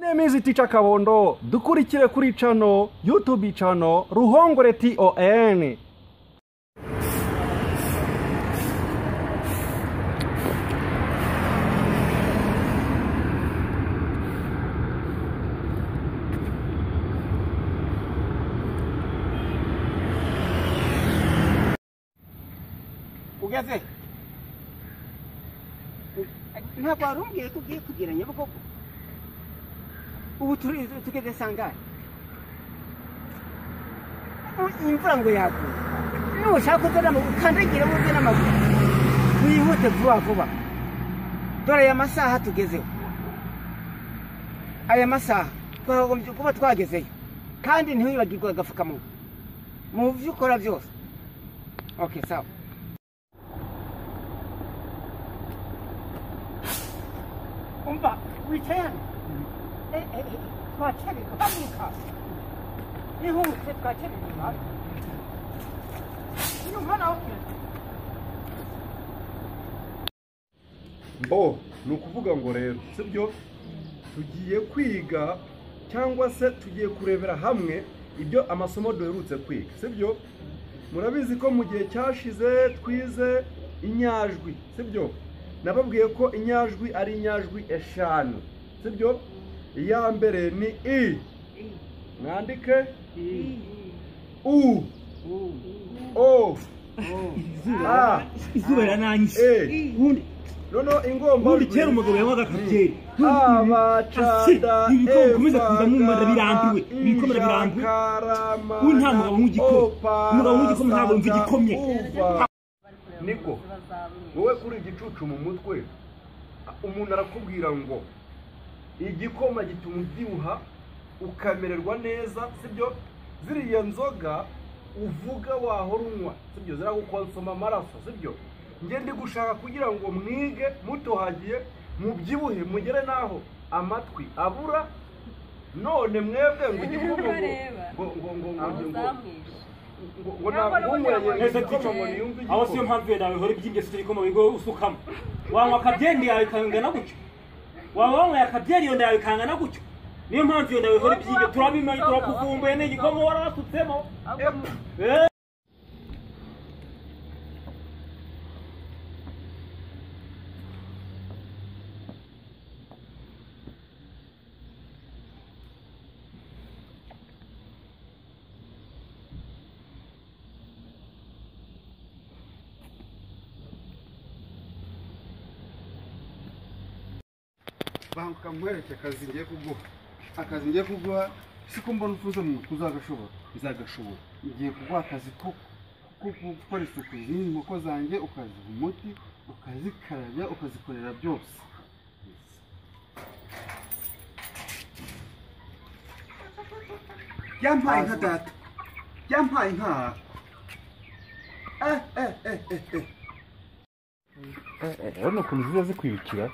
Name is Teacher Kabondo. Dukurikire kuri channel, YouTube channel Ruhongore TON. Ugeze ntabwo wari umbwiye ko ugiye kugira Nyabugogo. Ubu tugeze sangahe? Imvura ngo yaguye, nushaka uze ukandagire uze n'amaguru wihute vuba vuba. Dore aya masaha tugezeho, aya masaha twagombye kuba twagezeyo, kandi ntiwibagirwe agapfukamunwa mu byo ukora byose. Okay, sawa. Umva wicaye hano, twakerewe, haguruka ihute, twakerewe nyuma nawe. Mbo ni ukuvuga ngo rero sibyo, tugiye kwiga cyangwa se tugiye kurebera hamwe ibyo amasomo duherutse kwiga, sibyo? Murabizi ko mu gihe cyashize twize inyajwi, sibyo? Nababwiye ko inyajwi ari inyajwi eshanu, sibyo? Iya mbere ni i, mwandike u, o, a, izuba rirananyishe. E. Noneho ingombajwi ubundi kera umugabo yanywaga akabyeri, A, B, C, D, E, ibikomeza kuza mwumva birambiwe, ibikomera birambiwe. Ubu nta mugabo nk'igikoma, umugabo nk'igikoma ntabwo yumva igikomye. Niko wowe kuri igicucu mu mutwe, umuntu arakubwira ngo igikoma gituma ubyibuha ukamererwa neza, sibyo? Ziriya nzoga uvuga wahora unywa, sibyo? Ziragukonsoma amaraso, sibyo? Nge ndi gushaka kugira ngo mwige mutohagiye, mubyibuhe, mugere naho amatwi abura. None mwebwe ngo igikoma ngo ngo ngo ngo ngo ngo igikoma ngo niyumve. Aho siyo mpamvu yawe ihora ibyimbye, si igikoma wigo usukamo. Wanywa akabyeri yawe ikangana gutyo, waba wanyweye akabyeri iyo yawe ikangana gutyo. Niyo mpamvu iyo yawe ihora ibyimbye, turabimenya, turakuvumbuye n'igikoma warasutsemo. Banguka nkwereke akazi ngiye kuguha. Akazi ngiye kuguha siko mbona ufuze mu mutwe uzagashobora. Nzagashobora. Ngiye kuguha akazi ko gukora isuku z'izi nkoko zanjye, ukaziha umuti, ukazikarabya, ukazikorera byose. Yampaye inka data, yampaye inka. Urabona ukuntu ziza zikwirukira.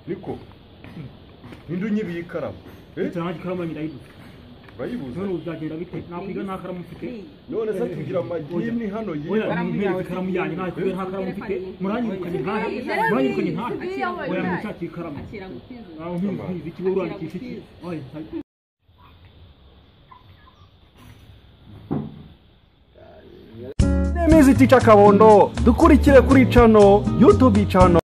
Niko ninde unyibiye ikaramu? Nta ikaramu ndayibuze. Urayibuze? None uzagenda bite? Nakwiga nta karamu mfite. None se tugira amagini hano yiba? Oya, ikaramu yanyu nakwiga nta karamu mfite. Muranyirukanye ntahe, muranyirukanye ntahe. Oya, mushakire ikaramu. Aho nkizi ikigo urandikisha iki? Oya. Name is Teacher Kabondo. Dukurikire kuri channel, YouTube channel.